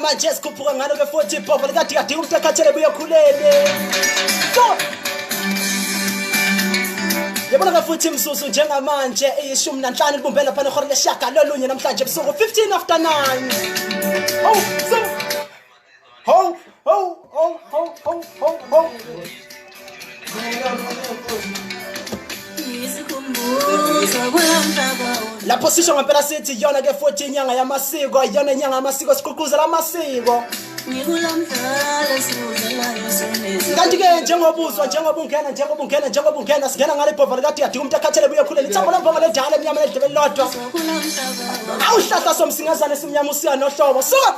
Njengamanje sikhuphuka ngalo ke futhi ibhova likadikadika umuntu ekhathele buye khulele. So Yabona ke futhi imisusu njengamanje eyishumi nanhlanu libumbe lapha nehora lesishiyagalolunye namhlanje ebusuku 15 after 9. Oh, so Ho ho ho ho ho ho ho. Lapho sisho ngempela sithi iyona ke futhi inyanga yamasiko, iyona inyanga yamasiko siququzela amasiko. Kanti-ke njengoba uzwa njengoba ungena njengoba ungena njengoba ungena singena ngale bhova likadiyadiya umuntu akhathele buye khulele ithambo lambongo ledala emnyama ledlebe elilodwa awuhlahla somsingazane simnyama usiya nohlobo suka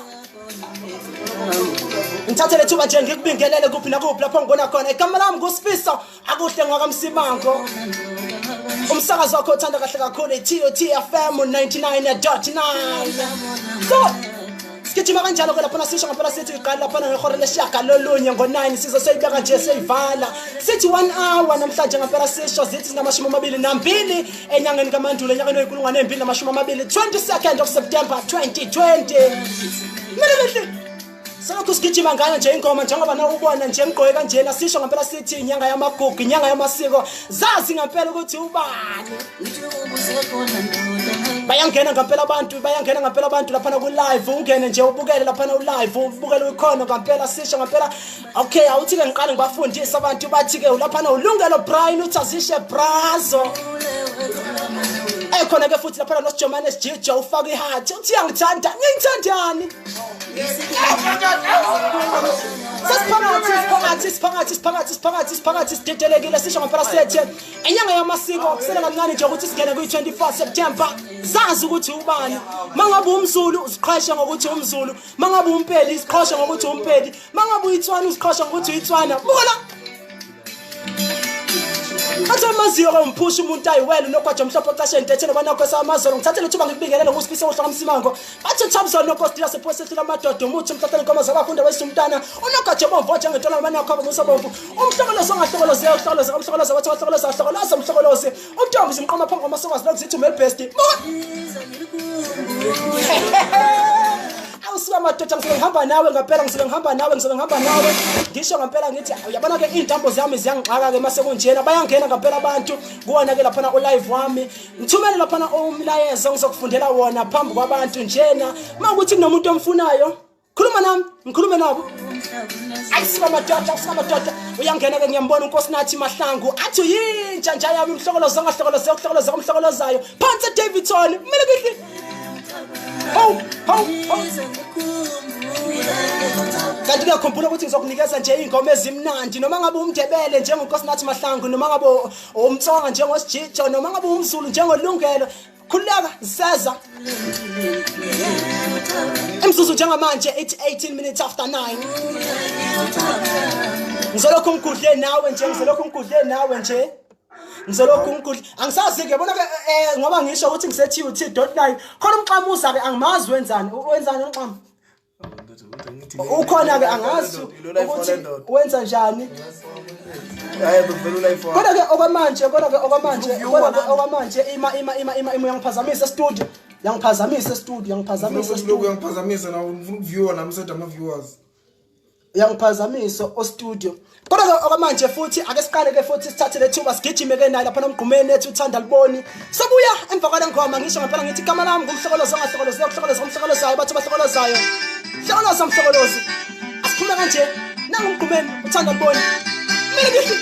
ngithathe lethuba nje ngikubingelele kuphi nakuphi lapho ngibona khona igama lami nguSifiso akuhle ngwakamsimango umsakazo wakho othanda kahle kakhulu i-TOT FM 99.9 so sigijima kanjalo ke laphana sisho ngempela sithi iqala laphana ngehora lesishiyagalolunye ngo-9 size seyibeka nje seyivala sithi 1 hour namhlanje ngempela sisho zithi singamashumi amabili nambili enyangeni kaMandulo enyakeni weyinkulungwane ey'mbili namashumi amabili 22nd of September 2020 mina mihle selokhu sigijima ngayo nje ingoma njengoba na ubona nje ngigqoke kanjena sisho ngempela sithi inyanga yamagugu inyanga yamasiko zazi ngempela ukuthi ubani bayangena ngempela abantu bayangena ngempela abantu laphana ku-live ungene nje ubukele laphana u-live ubukele ukhona ngempela sisho ngempela Okay, awuthi ke ngiqale ngibafundise abantu bathi ke ulaphana ulungelo Brian uthi azishe brazo. Eh khona ke futhi laphana noSijomane Sijijo ufaka ihathi uthi uyangithanda, ngingithandani? Sesiphakathi siphakathi siphakathi siphakathi siphakathi siphakathi sidedelekile sisho ngempela sethe enyanga yamasiko kusele kancane nje ukuthi singene kwi-24 September zazi ukuthi ubani mangabe umZulu uziqhashe ngokuthi umZulu mangabe umpedi isiqhosha ngokuthi umpedi mangabe uyitswana uziqhosha ngokuthi uyitswana buka la athi amaziyo ke umphusha umuntu ayiwele unogwaja omhlophe ocashe entethe noba nakho samazolo ngithathele ithuba ngikubingelele ngusifise uhlaka msimango bathi Thompson nokostila sephosa ehlula amadoda umuthi umhlahlele inkomo zabafundi wesumntana unogwaja obomvu onjengentolwane banakho abamusa bomvu umhlokolozi ongahlokolozeyo uhlokoloze umhlokoloze wathi wahlokoloza wahlokoloza umhlokolozi Untombi zimqoma phambi kwamasokazi lokhu zithi umelbest. Awusuka madoda ngizobe ngihamba nawe ngempela ngizobe ngihamba nawe ngizobe ngihamba nawe ngisho ngempela ngithi uyabona ke iy'ntambo zami ziyangixaka ke mase kunjena bayangena ngempela abantu kuwona ke laphana ulive wami ngithumele laphana umlayezo ngizokufundela wona phambi kwabantu njena uma ukuthi kunomuntu omfunayo khuluma nami ngikhulume nabo ayisuka madoda usuka madoda uyangena ke ngiyambona uNkosinathi Mahlangu athi yintsha nja yami umhlokolozo ongahlokolozeyo uhlokoloza umhlokolozayo phansi eDavidson kumele kuhle hawu hawu kanti kuyakhumbula ukuthi ngizokunikeza nje iy'ngoma ezimnandi noma ngabe umndebele njengonkosinathi mahlangu noma ngabe umtsonga njengosijijo noma ngabe umzulu njengolungelo Khululeka seza. Imzuzu njengamanje ithi 18 minutes after 9. Ngizolokhu ngigudle nawe nje ngizolokhu ngigudle nawe nje. Ngizolokhu ngigudle angisazi ke yabona ke eh, ngoba ngisho ukuthi ngise TUT.9 khona umxamuza ke angimazi wenzani wenzani umxamu ukhona ke angazi ukuthi wenza njani kodwa ke okwamanje kodwa ke okwamanje kodwa ke okwamanje ima ima ima ima ima uyangiphazamisa studio yangiphazamisa studio yangiphazamisa studio uyangiphazamisa na ufuna ukuviewer nami sed ama viewers uyangiphazamisa o studio kodwa ke okwamanje futhi ake siqale ke futhi sithathe lethuba sigijime ke naye lapha nomgqumeni ethi uthanda liboni sobuya emva kwale ngoma ngisho ngempela ngithi igama lami ngumhlokolozi ongahlokolozi ukuhlokoloza umhlokolozayo bathi abahlokolozayo hlokoloza mhlokolozi asiphume kanje nangumgqumeni uthanda liboni mina ngithi